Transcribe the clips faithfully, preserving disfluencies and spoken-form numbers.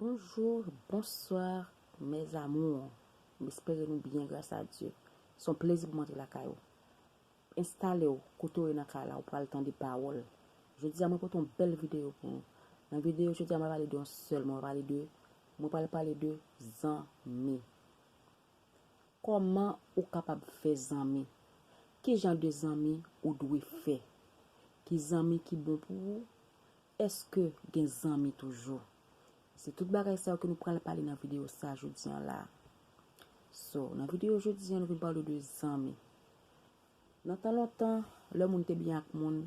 Bonjou, bonswa, mes amours. M espere nou byen, gras a Dye. Se yon plezi pou m antre lakay ou. Enstale w, kote w ye nan kay la, ou pral tande pawòl. Jodi a, mwen pote yon bèl videyo pou nou. Nan videyo jodi a, mwen pale de yon sèl mo, mwen pale de, mwen pral pale de zanmi. Kòman ou kapab fè zanmi? Ki jan de zanmi ou dwe fè? Ki zanmi ki bon pou ou? Èske gen zanmi toujou? Se tout bagay sa yo ke nou pral pale nan videyo sa jodi an la. So, nan videyo jodi an, nou vin pale de zanmi. Nan tan lontan, lè moun te byen ak moun,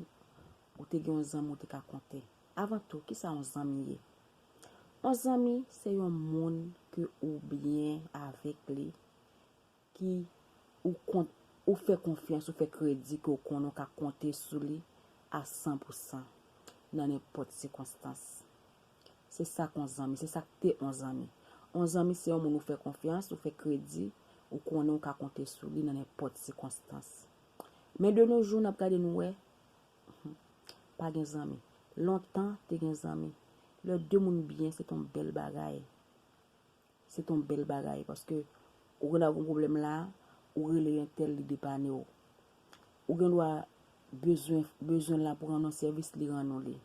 ou te gen yon zanmi ou te ka konte. Avan tou, kisa yon zanmi ye? Yon zanmi, se yon moun ke ou byen avèk li, ki ou kont, ou fè konfyans, ou fè kredi ke ou konnen ou ka konte sou li a san pou san nan nenpòt sikonstans. Se sa k yon zanmi, se sa k te yon zanmi. Yon zanmi se yon moun ou fè konfyans, ou fè kredi, ou konnen ou ka konte sou li nan nenpòt sikonstans. Men de nos jours, n ap gade nou wè, pa gen zanmi. Lontan, te gen zanmi. Lè de moun byen, se t yon bèl bagay. Se t yon bèl bagay, paske ou gen dwa gen yon pwoblèm la, ou rele entèl, li depane w. Ou gen dwa bezwen, bezwen la pou rann yon sèvis, li rann ou li.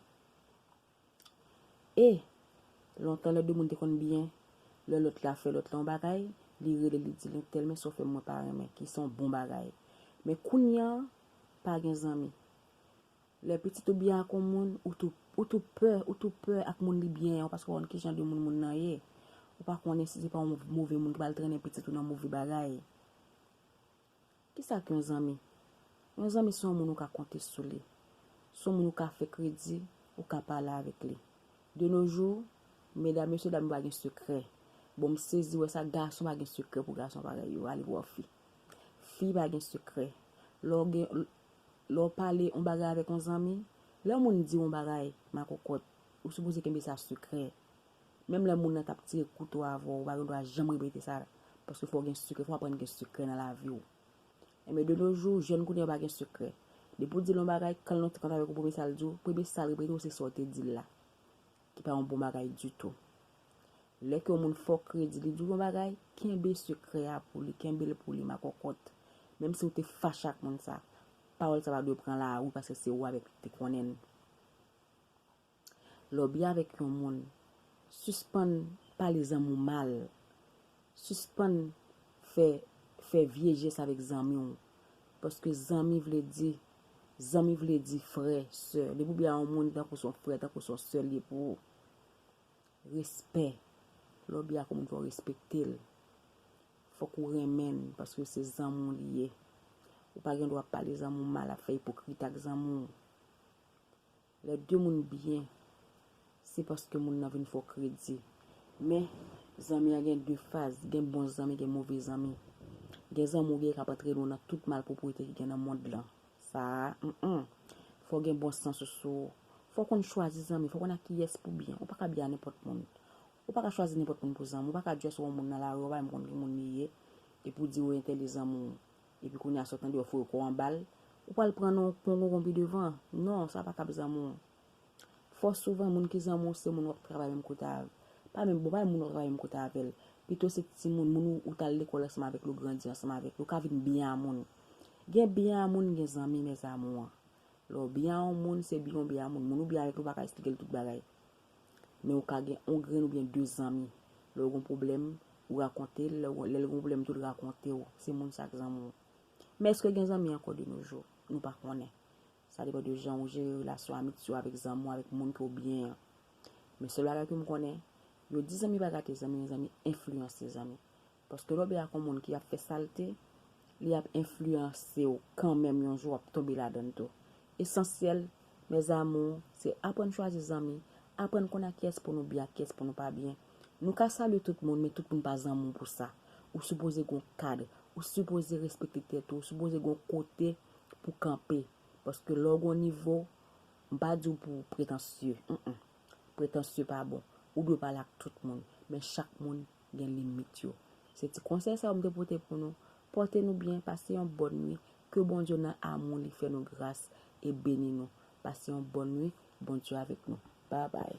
E, lontan lè de moun te konn byen, lè lòt la fè lòt la yon bagay, li rele, li di l entèl, men sa w fè m mwen pa renmen, ki se yon bon bagay. Men kounye a, pa gen zanmi. Lè pitit ou byen ak yon moun, ou tou, ou tou pè, ou tou pè ak moun li byen an, paske w pa konn ki jan de moun moun nan ye. Ou pa konnen si se pa yon move moun ki pral trennen pitit ou nan move bagay. Kisa k yon zanmi? Yon zanmi se yon moun ou ka konte sou li. Se yon moun ou ka fè kredi, ou ka pale avèk li. De nos jours, medam, mesye, dam yo pa gen sekrè. Bon, m sezi wè sa, gason pa gen sekrè pou gason parèy yo, ale wè fi. Fi pa gen sekrè. Lè w gen, lè w pale yon bagay avèk yon zanmi, lè yon moun di w yon bagay, makòkòt, ou sipoze kenbe sa sekrè. Menm lè moun nan t ap tire kouto avè w, ou pa gen dwa janm repete sa, paske fò w gen sekrè, fò w aprann gen sekrè nan lavi w. Enben, de nos jours, jèn kounye a yo pa gen sekrè. Depi w di l yon bagay, kan l nan ti kont avèk ou, premye sa l di w, premye sa l repete w, se sa w te di l la. Ki pa yon bon bagay ditou. Lè ke yon moun fè w kredi, li di w yon bagay, kenbe sekrè a pou li, kenbe l pou li, makòkòt. Menm si w te fache ak moun sa, pawòl sa pa dwe pran lari paske se ou avèk li te konnen l. Lè w byen avèk yon moun, sispann pale zanmi w mal. Sispann fè, fè vye jès avèk zanmi w. Paske zanmi vle di, zanmi vle di frè, sè. Depi w byen a yon moun, tankou se yon frè, tankou se yon sè l ye pou ou. Respè. Lè w byen ak yon moun, fò w respekte l. Fòk ou renmen l, paske se zanmi w li ye. Ou pa gen dwa ap pale zanmi w mal, ap fè ipokrit ak zanmi w. Lè de moun byen, se paske moun nan vin fè w kredi. Men, zanmi an gen de faz, gen bon zanmi, gen move zanmi. Gen zanmi w gen k ap antrene w nan tout malpwoprete ki gen nan mond lan. Sa a, mm, mm. Fò w gen bon sans ou sou ou. Fò w konn chwazi zanmi, fò w konn ak kiyès pou w byen. Ou pa ka byen ak nenpòt moun. Ou pa ka chwazi nenpòt moun pou zanmi. Ou pa ka just wè yon moun nan lari, ou pa menm konn ki moun li ye, epi w di w entèl e zanmi w. Epi kounye a sa w tande yo foure kò w anba l, ou pral pran nan yon pongongon pi devan. Non, sa pa kab zanmi w. Fò souvan moun ki zanmi w se moun w ap travay menm kote avè l. Pa menm, bon, pa menm moun w ap travay menm kote avè l. Pito se timoun, moun ou, ou t al lekòl ansanm avèk li, ou grandi ansanm avèk li, ou ka vin byen a moun. Gen byen a moun, gen zanmi, mes amours. Lè w byen a yon moun, se byen w byen a moun. Moun ou byen avèk li, ou pa ka esplike l tout bagay. Men ou ka gen yon grenn oubyen de zanmi. Lè w gen yon pwoblèm, ou rakonte l, lè w, lè l gen yon pwoblèm tou, l rakonte w. Se moun sa k zanmi w. Men èske gen zanmi ankò de nos jours? Nou pa konnen. Sa depann de jan ou jere relasyon amitye w avèk zanmi w, avèk moun ke w byen an. Men sèl bagay ke m konnen, yo di zanmi pa gate zanmi, men zanmi enfliyanse zanmi. Paske lè w byen ak yon moun ki ap fè salte, li ap enfliyanse w kanmenm, yon jou w ap tonbe ladan l tou. Esansyèl, mes amours, se aprann chwazi zanmi, aprann konn ak kiyès pou nou byen, ak kiyès pou nou pa byen. Nou ka salye tout moun, men tout moun pa zanmi w pou sa. Ou sipoze gen yon kad, ou sipoze respekte tèt ou, ou sipoze gen yon kote pou kanpe. Paske lè w gen yon nivo, m pa di w pou w pretansye. Mm, mm. Pretansye pa bon. Ou dwe pale ak tout moun, men chak moun gen limit yo. Se ti konsèy sa yo m te pote pou nou. Pòte nou byen, pase yon bòn nwi. Ke Bondye nan amou li fè nou gras e beni nou. Pase yon bòn nwi, Bondye avèk nou. Babay.